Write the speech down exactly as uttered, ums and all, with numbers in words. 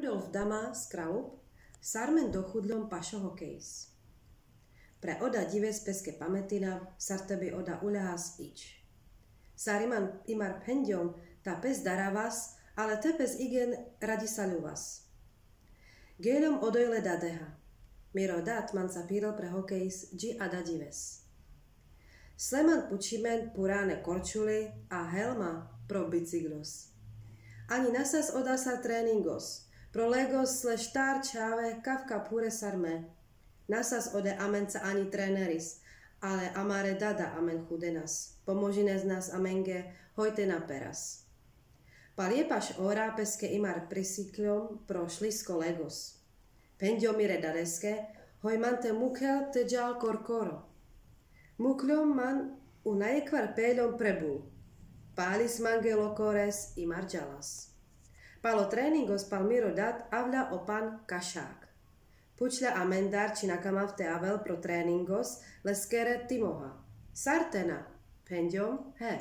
Rudolf Dama z Kralub. Sar men dochudľom pašo hokejs. Pre oda ďives peske pamätinav, sar te by oda uľahas ič. Sar iman imar phenďom, ta pes daravas, ale te pes igen radisaľuvas. Geľom odoj le dadeha. Miro dad manca pirel pre hokejs dži ada ďives. Sleman pučimen purane korčuli a helma pro biciklos. Ani nasas oda sar treningos, pro legos le štar čhave kavka pure sar me. Nasas ode amenca ani treneris, ale amare dada amen chudenas, pomožines nas amenge hoj te na peras. Pal jepaš ora peske imar prisikľom pro šlisko legos. Phenďom mire dadeske, hoj man te mukhel te džal korkoro. Mukhľom man u najekvar peľom prebul. Palis mange lokores imar džalas. Pal o treningos pal miro dad avľa o pan Kašák. Pučľa amendar či nakamav te avel pro treningos, leskere timoha. Sar te na? Phenďom he.